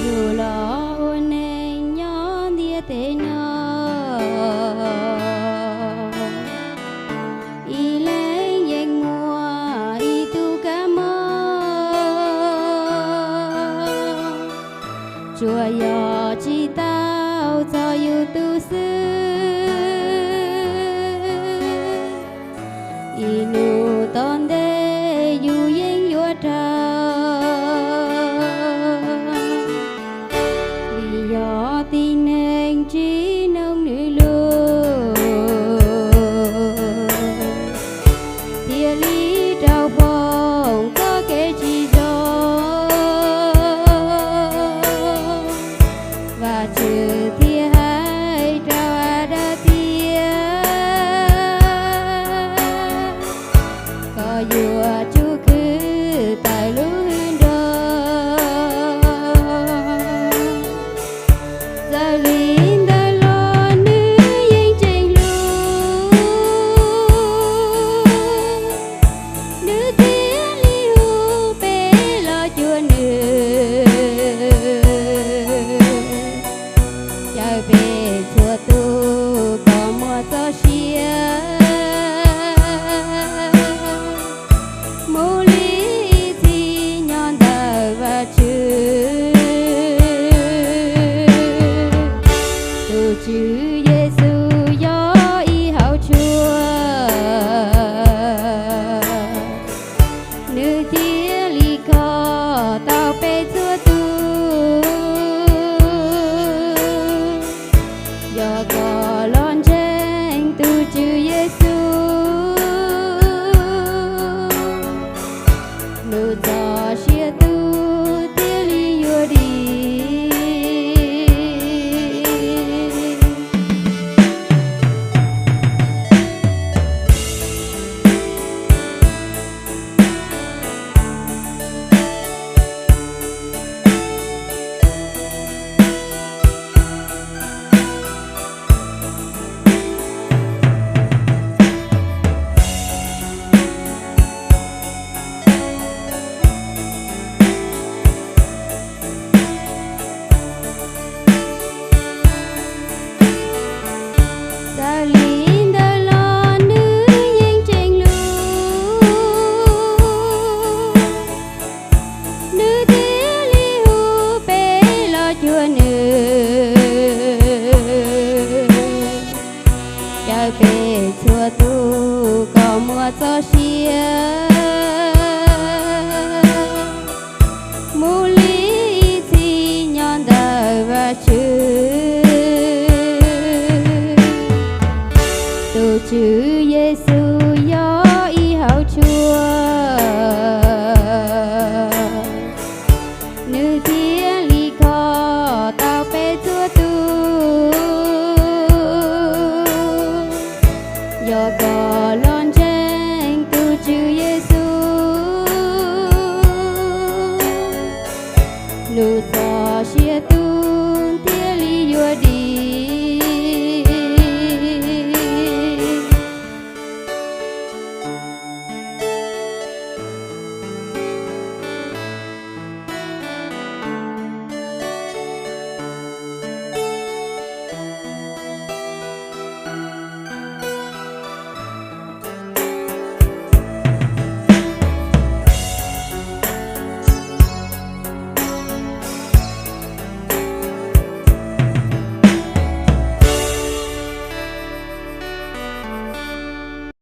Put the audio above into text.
Yus los ua neej nyob ntiaj teb no, ib leeg yeej muaj ib tug kab mob, tsuas yog tsis tau txog yus tus xwb. Ib hnub tom ntej yus yeej yuav raug, vim yog tib neeg tsis mloog nws lus, thiaj li raug foom txoj kev tsis zoo. Vajtswv thiaj hais rau Adas tias koj yuav tsum khwv tawm lub hwv nroog. Txawm li ntawd los nws yeej tseem hlub, nws thiaj li hu peb los cuag nws. Caw peb txhua tus kom muaj txoj sia mus li txhij nyob ntawm Vajtswv. Tus Tswv Yexus yog ib hauv tshuaj, nws thiaj li kho tau peb txhua tus. Yog koj los ntseeg tus Tswv Yexus, nws txoj sia tus thiaj li yuav dim. Txawm li ntawd los nws yeej tseem hlub, nws thiaj li hu peb los cuag nws. Caw peb txhua tus kom muaj txoj sia